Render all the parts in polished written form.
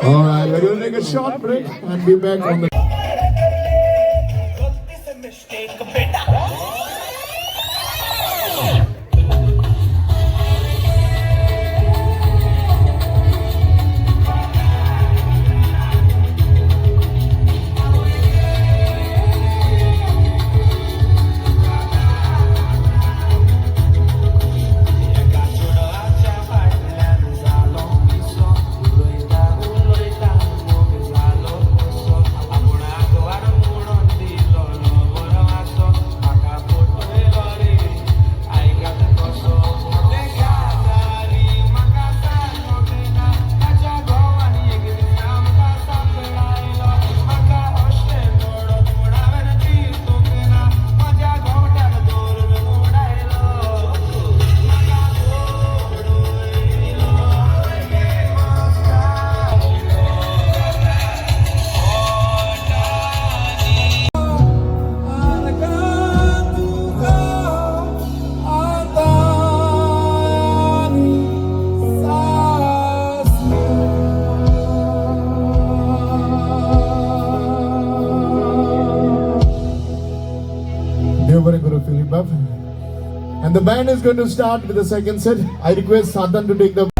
All right, we're going to take a short break and be back on the. And the band is going to start with the second set. I request Sadhan to take the.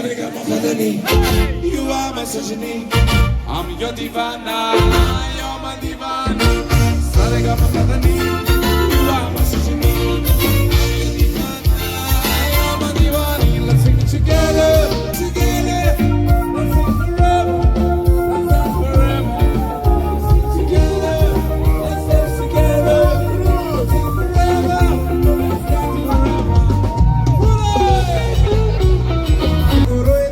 You are my Sajini. I'm your divana, you're my divana. Sarigama Padani, you are my Sajini. I'm your divana, you're my divani. Let's sing it together, together. Let's sing forever, let's dance forever. Let's sing together, let's dance together. Let's sing forever, let's dance forever. Hooray!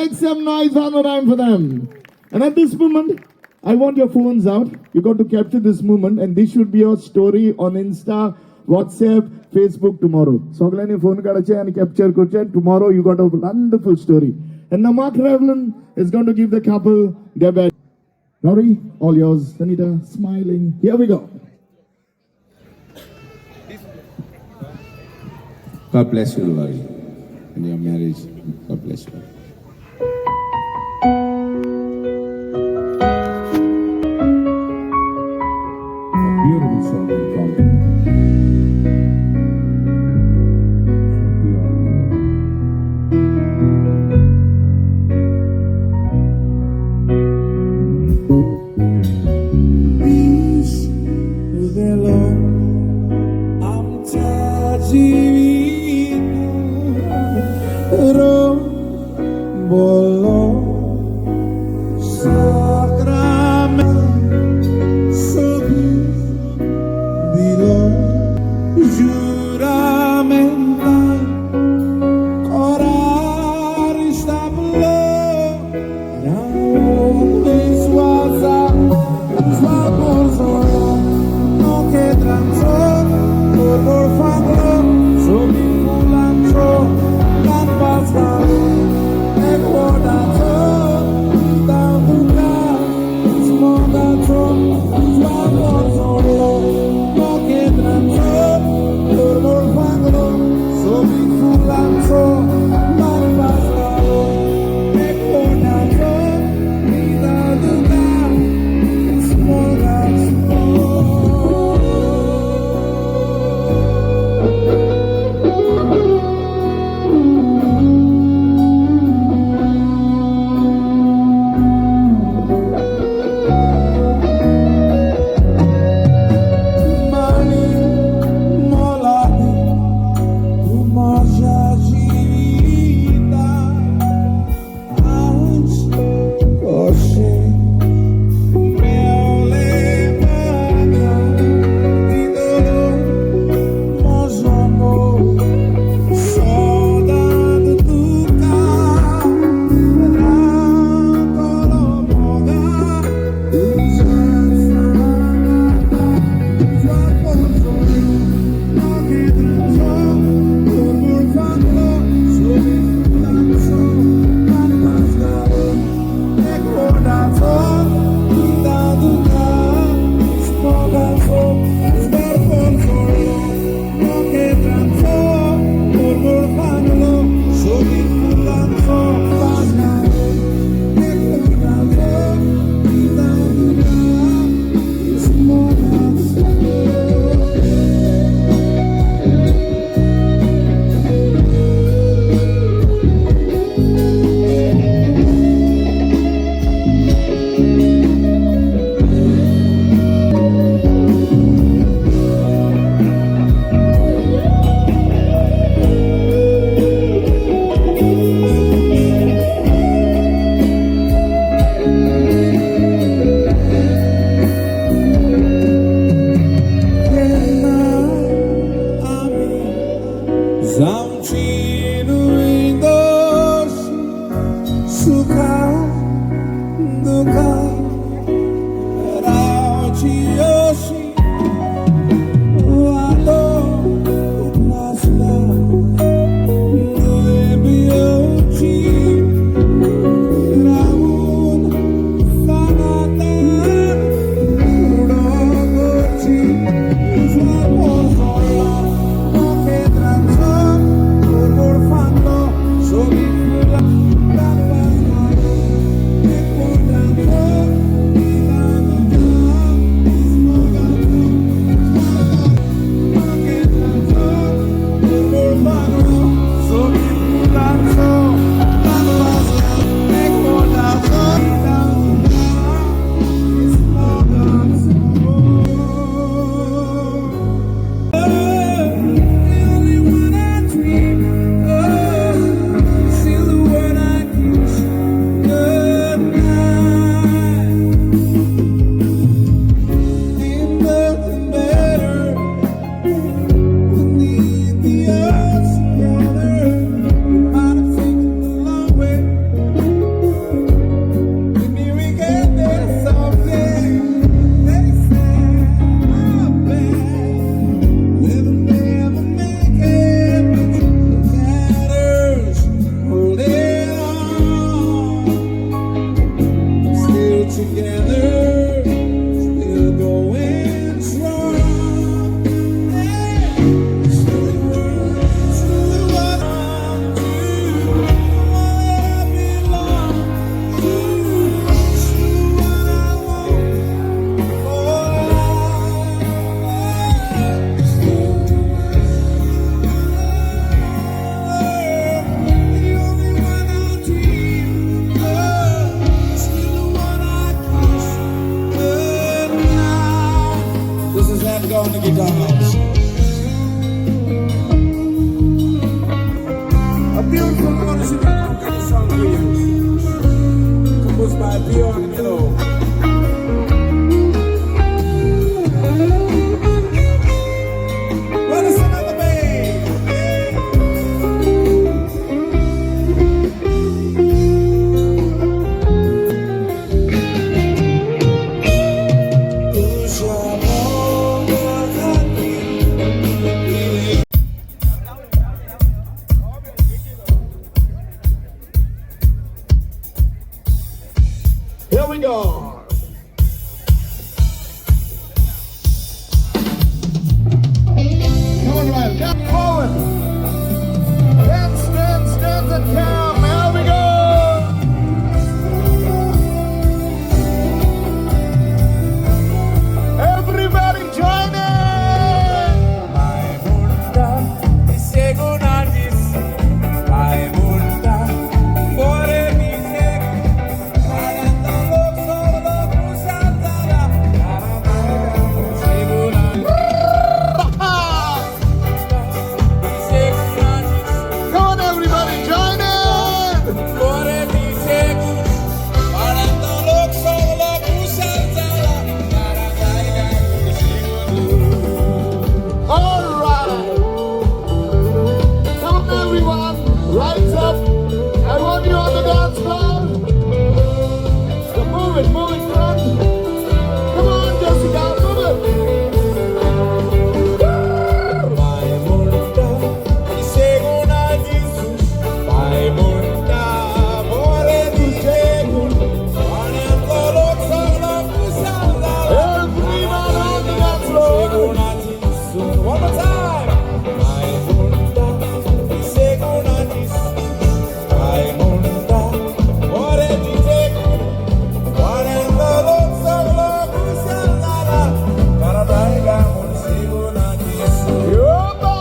Make some noise one more time for them. And at this moment, I want your phones out. You got to capture this moment, and this should be your story on Insta, WhatsApp, Facebook tomorrow. सगळ्यांनी phone काढायचे आणि capture करचे. Tomorrow you got a wonderful story. And now Mark Revlin is going to give the couple their best. Rory, all yours. Anita, smiling. Here we go. God bless you, Laurie, and your marriage. God bless you. A beautiful song and compliment. We all know. Peace velo आमच्या जीवित रो बोलो साक्रामेंत सोबी दिलो juramentan orar establo विश्वासा Mani moladi माझ्या जीविता आज कशे मेवले म्हाका दितलो म्हजो मोग सदांच तुका रावतलो मोगा तुज्या सांगाता तुज्या Small. केन्ना आमी जावची न्हय दोश सुखा दुखा रावची अशी वादो उपनासला न्हय भियोवची रावून सांगातान उडो करची तुज्या पोरसोलो नखेत्रांचो गोड फांदो सोबीत फुलां by Pio Agnello. Let us another band. Yeah. Here we go. Come on, Ryan. Come forward. Dance, dance, dance, and come. Here we go. Everybody join in. Come on, everybody, join in. All right. Come on, everyone. Rise up. I want you on the dance floor. So move it, front. Come on, Jessica, move it. Everyone on the dance floor. One more time. Yoba!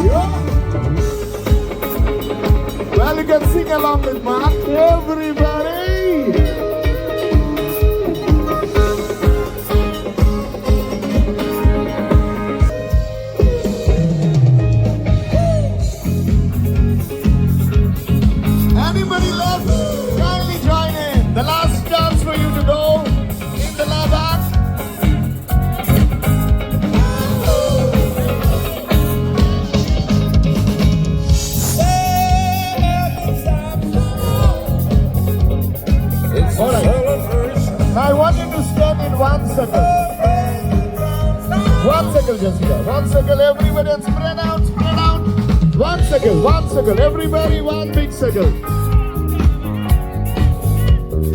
Yeah. Well, you can sing along with Mark. Everybody. Anybody left? Kindly join in. The last chance for you to go in the Ladakh. All right. I want you to stand in one circle. One circle, Jessica. One circle, everybody, and spread out, spread out. One circle, everybody, one big circle.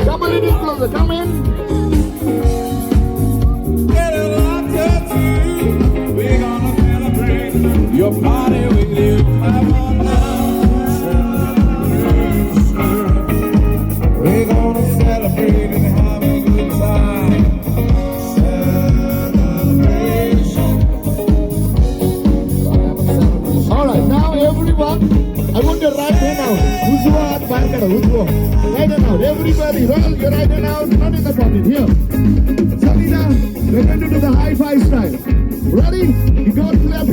Come a little closer, come in. Your party with you, my We're gonna celebrate and have a good time. Celebration. All right, now everyone, I want your right hand out. Uzwa हाथ बाहर करो, Uzwa. Right hand out. Everybody, roll your right hand out. Not in the pocket. Here. Salina, we're going to do the high five style. Ready? You got clap.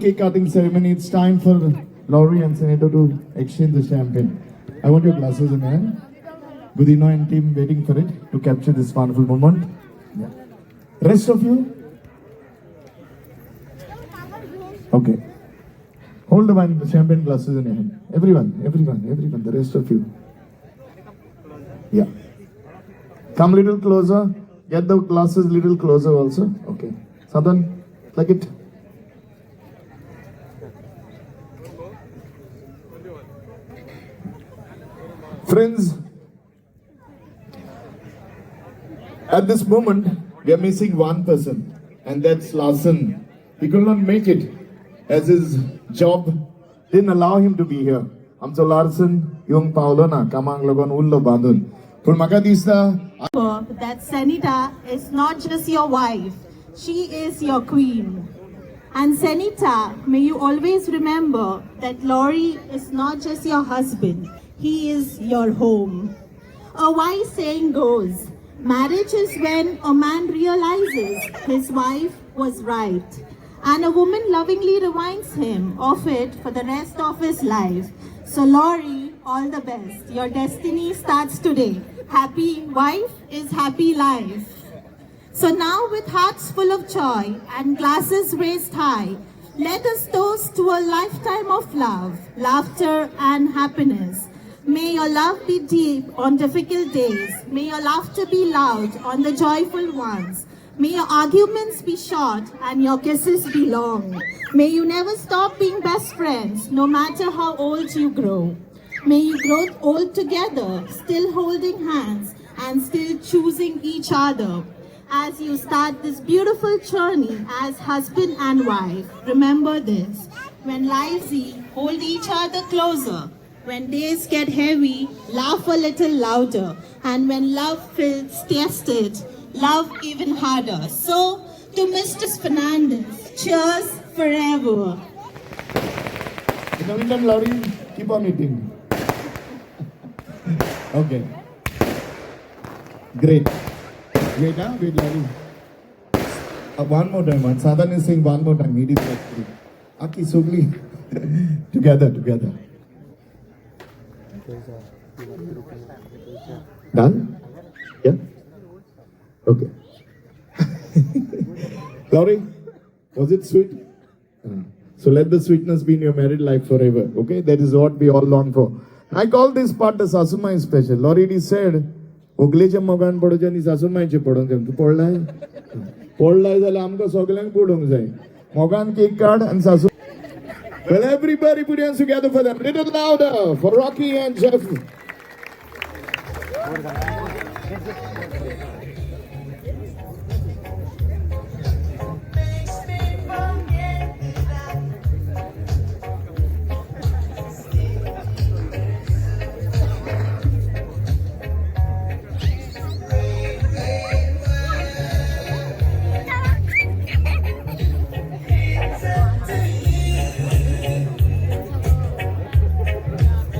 cake cutting ceremony, it's time for Laurie and Senator to exchange the champagne. I want your glasses in hand. Gudino and team waiting for it to capture this wonderful moment. Yeah. Rest of you? Okay. Hold the wine, the champagne glasses in your hand. Everyone, everyone, everyone, the rest of you. Yeah. Come little closer. Get the glasses little closer also. Okay. Sadan, like it. Friends, at this moment, we are missing one person, and that's Larson. He could not make it as his job didn't allow him to be here. आमचो Larsen येवंक पावलो ना, कामाक लागून उरलो बांदून. पूण म्हाका दिसता That Senita is not just your wife, she is your queen. And Senita, may you always remember that Laurie is not just your husband, he is your home. A wise saying goes, marriage is when a man realizes his wife was right, and a woman lovingly reminds him of it for the rest of his life. So, Laurie, all the best. Your destiny starts today. Happy wife is happy life. So now, with hearts full of joy and glasses raised high, let us toast to a lifetime of love, laughter, and happiness. May your love be deep on difficult days. May your laughter be loud on the joyful ones. May your arguments be short and your kisses be long. May you never stop being best friends, no matter how old you grow. May you grow old together, still holding hands and still choosing each other. As you start this beautiful journey as husband and wife, remember this. When life's easy, hold each other closer. When days get heavy, laugh a little louder. And when love feels tested, love even harder. So, to Mr. Fernandez, cheers forever. In the meantime, Laurie, keep on eating. Okay. Great. Wait, huh? Wait, Laurie. One more time. One. Sadan is saying one more time. He did that too. Aki, Sugli. Together, together. Done? Yeah? Okay. Laurie, was it sweet? So let the sweetness be in your married life forever. Okay, that is what we all long for. I call this part the Sasumai special. Laurie said, व्हंकलेच्या मोगान पडोवचें आनी सासुमायचें पडोवंक जाय. तूं पडलाय पडलाय जाल्यार आमकां सगल्यांक पडोवंक जाय. मोगान केक काड आनी सासू. Well, everybody put your hands together for them. Little louder for Rocky and Jeff.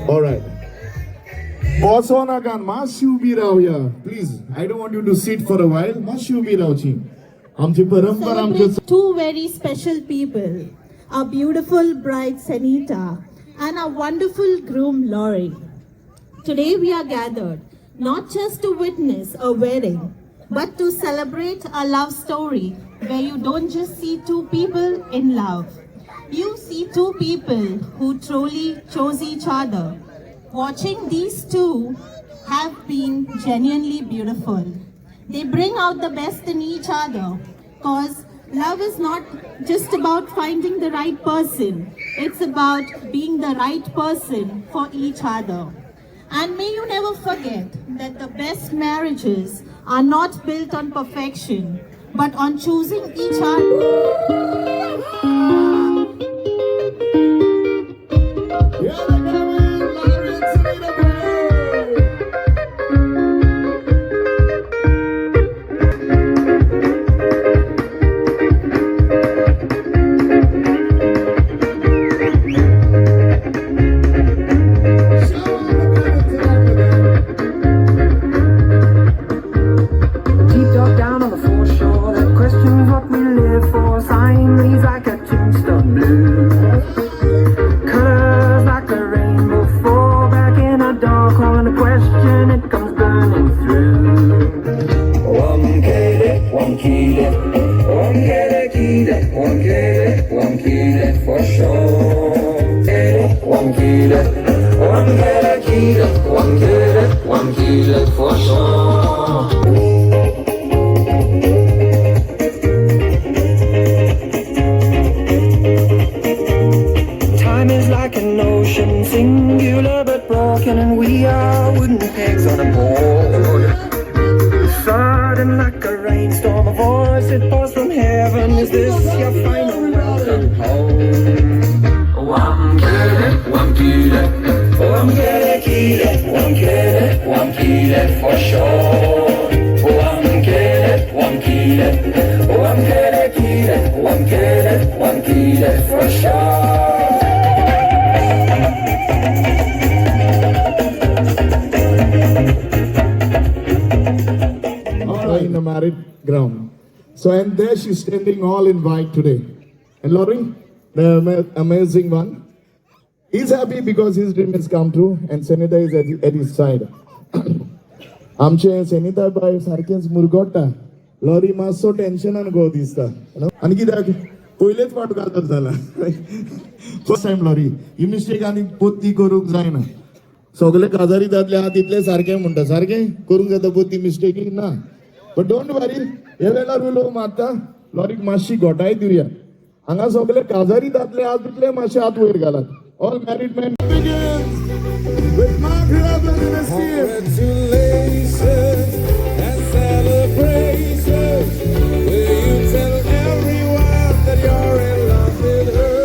All right. बसो नाका, मातशी उबी रावया please. I don't want you to sit for a while. मातशी उबी रावची. आमची परंपरा आमचे Celebrate two very special people, our beautiful bride Senita and our wonderful groom Laurie. Today we are gathered not just to witness a wedding, but to celebrate a love story where you don't just see two people in love. You see two people who truly chose each other. Watching these two have been genuinely beautiful. They bring out the best in each other because love is not just about finding the right person, it's about being the right person for each other. And may you never forget that the best marriages are not built on perfection, but on choosing each other. Here they come in, Larry and Selena Pereira. Shower the parents along with them. Deep dug down on the foreshore that questions what we live for. Sign reads like a tombstone blue. kill it, one kill it, one kill it for sure. One kill it, one gonna kill it, one kill it, one kill it for sure. Time is like an ocean, singular but broken, and we are wooden pegs on a board. Sudden like a rainstorm, a voice it pours from heaven. Is this your final welcome home? One kill it, one kill it, one gonna kill it, one kill it, one kill it for sure. One kill it, one kill it, one gonna kill it, one kill it, one kill it for sure. All in the married ground. So, and there she's standing all in white today. And Laurie, the amazing one, he's happy because his dream has come true and Senita is at his side. आमचे सेनिता बाय सारकेंच मुरगोटा lorry मातसो टेन्शनान गो दिसता आनी कित्याक पयलेच फावट काजार जाला फर्स्ट टायम लॉरी ही मिस्टेक आनी पोत्ती करूंक जायना. सगळे काजारी जातले आहा तितले सारकें म्हणटा सारकें करूंक जाता पोत्ती मिस्टेकी ना. बट don't वरी, हे वेळार उलोव मारता लॉरीक मातशी घोटाय दिवया. हांगा सगळे काजारी जातले आहा तितले मातशे हात वयर घालात. All married men with Mark Roberts and his team. Congratulations and celebrations. Will you tell everyone that you're in love with her?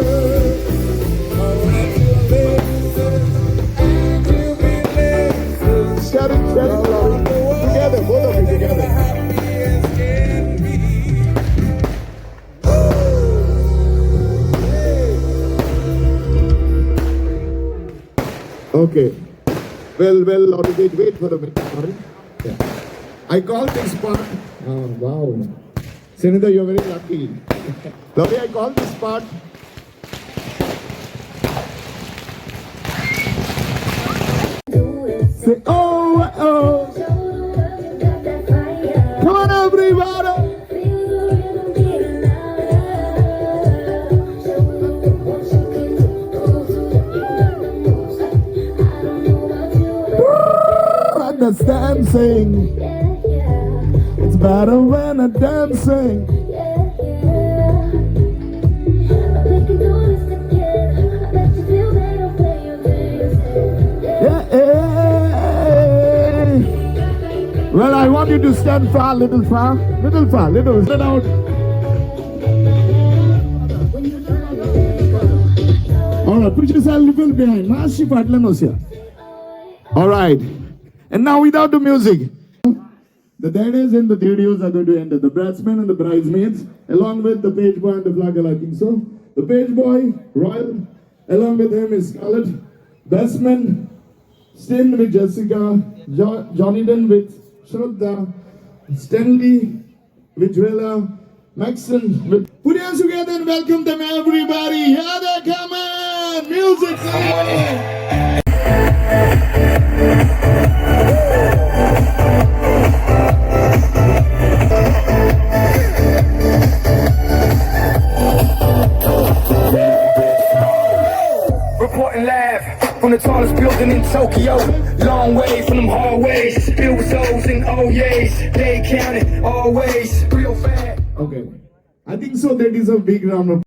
Congratulations and jubilations. Shout it, Laurie. Together, both of you together. Happy as can be. Hey. Okay. Well, Laurie, wait for a minute. Sorry. Yeah. I call this part. Oh, wow. Senita, you're very lucky. Laurie, I call this part. Say, oh, oh. Come on, everybody. That's dancing. It's better when I'm dancing. Yeah. Well, I want you to stand far, little far, little far, little. Sit out. All right, put yourself a little behind. मातशी फाटल्यान वसया. All right. And now without the music. The daddies and the dadios are going to enter. The bridesmen and the bridesmaids, along with the page boy and the flag girl, I think so. The page boy, Royal, along with him is Scarlett. Best man, Stin with Jessica, Jonathan with Shraddha, Stanley with Joella, Maxon with... Put your hands together and welcome them, everybody. Here they come in. Music. Reporting live from the tallest building in Tokyo. Long way from them hallways, filled with O's and oh yeahs. They counted always, real fast. Okay. I think so that is a big round of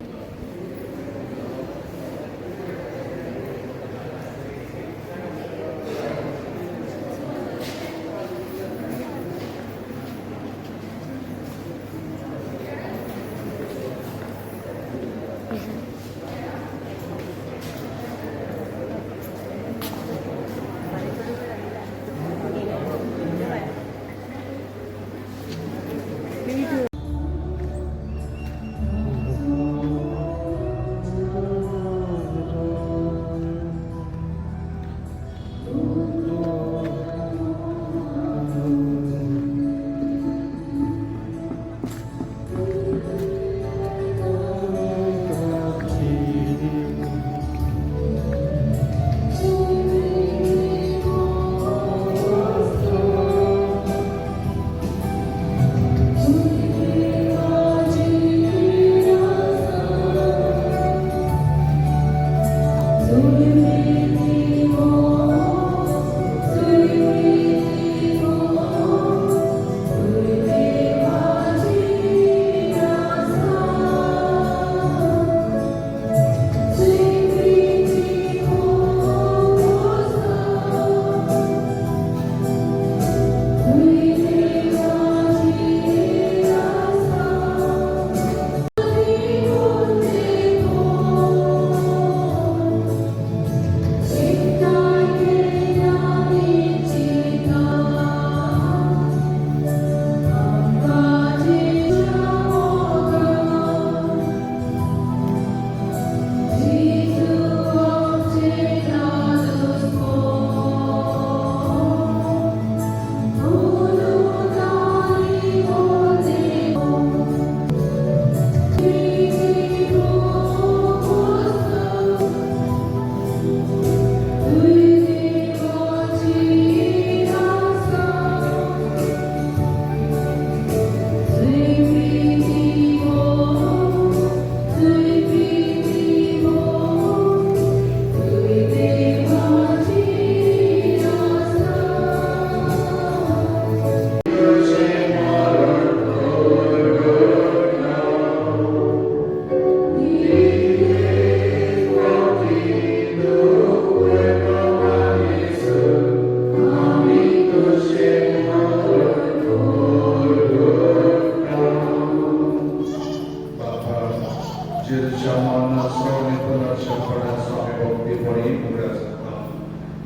जेजूच्या मरणाचो आनी पुनर्जपणाचो आमी भक्तीपणी उगडास करता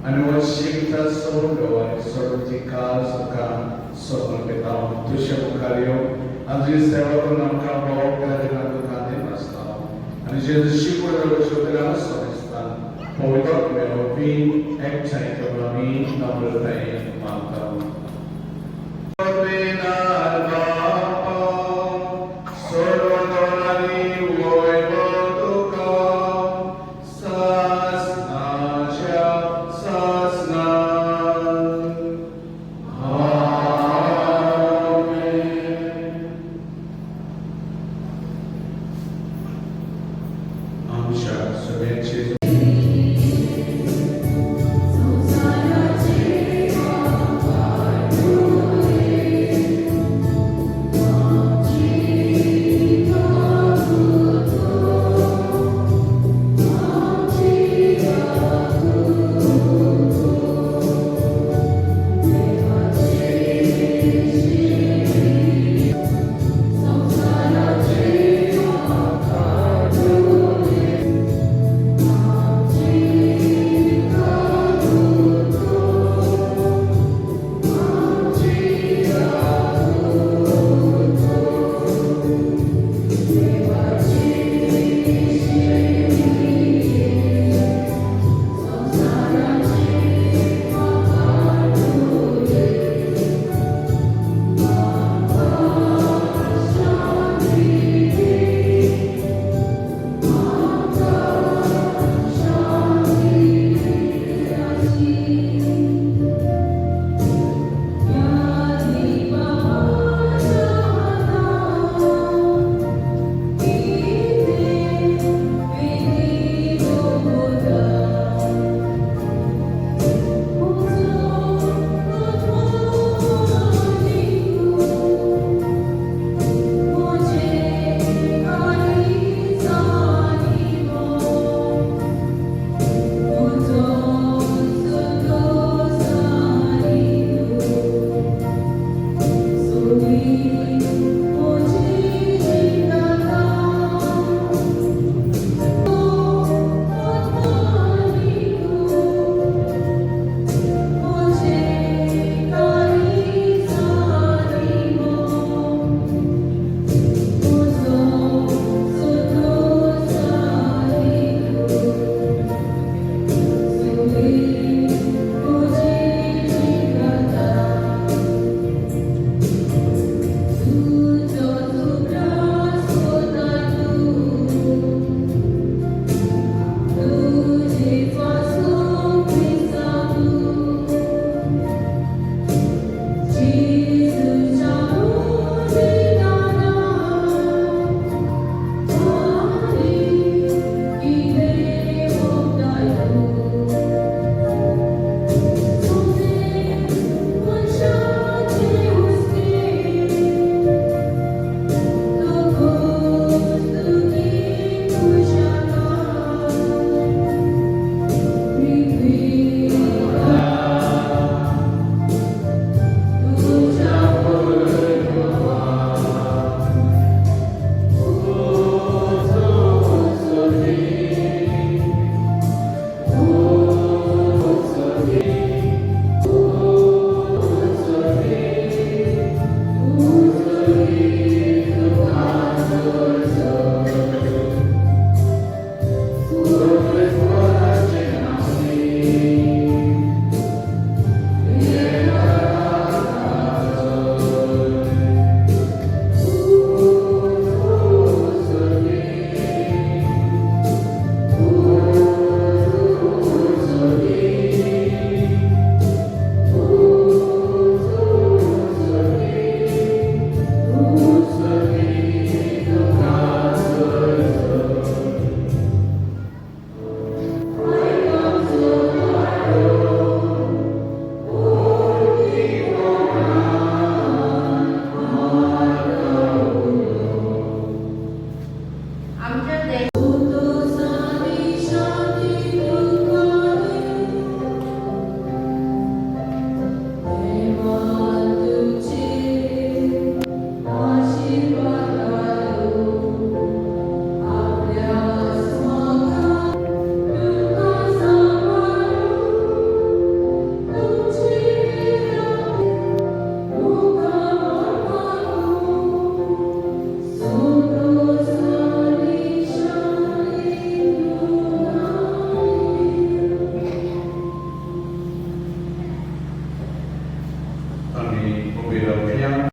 आनी हो जिविता सोडलो आनी सोडची काज तुका समर्पिता. तुजे मुखार येवन आनी तुजी सेवा करून आमकां भाव त्या दिना तुका आसता आनी जेजू शिकवण कश्यो समेस्तान पवित्र मेळोवपी एकठांय करून आमी नम्रतायेन मागता. आमच्या सगळ्यांचे